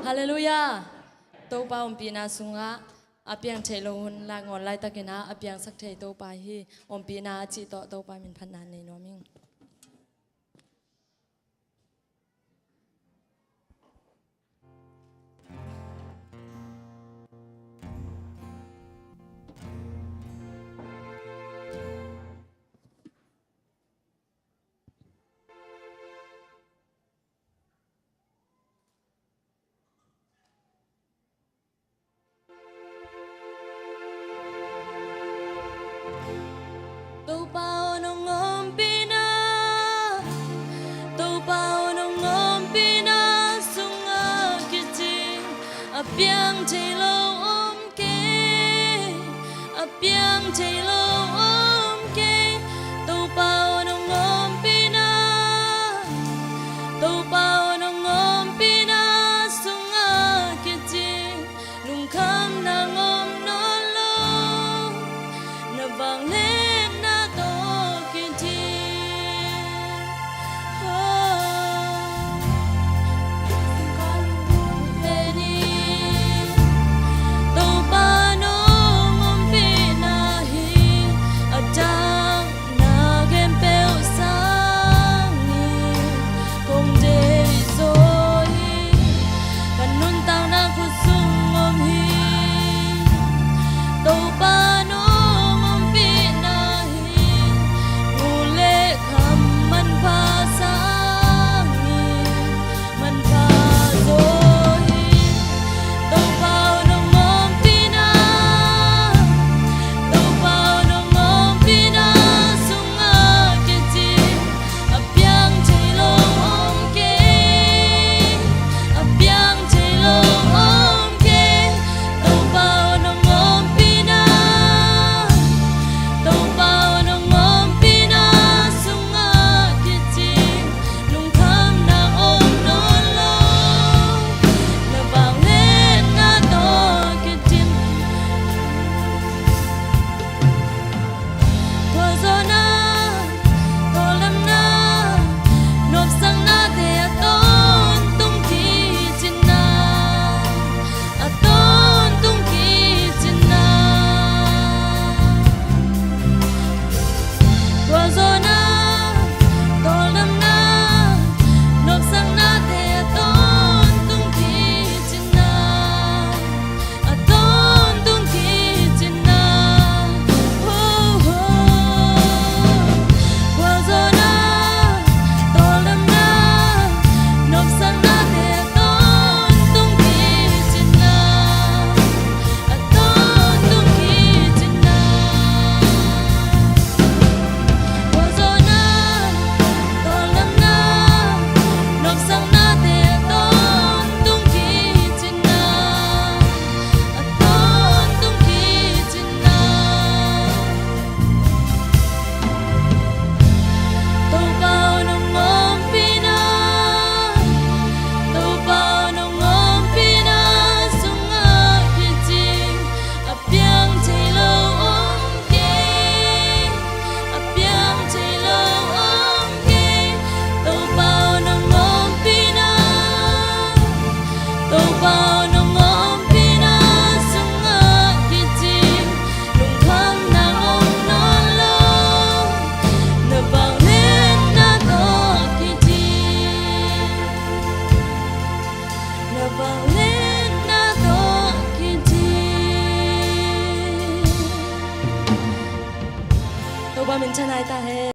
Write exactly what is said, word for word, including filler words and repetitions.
Halleluiah. Topa ompihna sungah a piang theih lo hun la ngawn laitakin ah a piangsak thei Topa hi. Ompihna a cih tawh Topa min phatna nei nuam ing. Topa aw nong ompihna, Topa aw nong ompihna sungah kicing a piang thei lo om kei, a piang thei lo om kei. Topa aw nong ompihna, Topa aw nong ompihna sungah kicing lungkham nang om nawn lo, na vangliatna tawh kiding. Oh. Topa nong ompihna hi, a dak na khempeuh sangin kong deih zaw hi. Ka nuntakna khut sung om hi. Topa nong ompihna hi, mu le kham manpha sangin manpha zaw hi. Topa aw nong ompihna, Topa aw nong ompihna sungah kicing a piang thei lo om kei, a piang thei lo om kei. Topa aw nong ompihna, Topa aw nong ompihna sungah kicing lungkham nang om nawn lo, na vangliatna tawh kiding. Khualzawhna, tawldamna, nopsaknate a tawntung kicinna, a tawntung kicinna. Khualzawhna, tawldamna, nopsaknate a tawntung kicinna, a tawntung kicinna. Ho, ho. Khualzawhna, tawldamna, nopsaknate a tawntung kicinna, a tawntung kicinna. Khualzawhna, tawldamna, nopsaknate a tawntung kicinna, a tawntung kicinna. Topa aw nong ompihna, Topa aw nong ompihna sungah kicing a piang thei lo om kei, a piang thei lo om kei. Topa aw nong ompihna, Topa aw nong ompihna sungah kicing lungkham nang om nawn lo, na vangliatna tawh kiding, na vangliatna tawh kiding. Topa min thanai ta hen.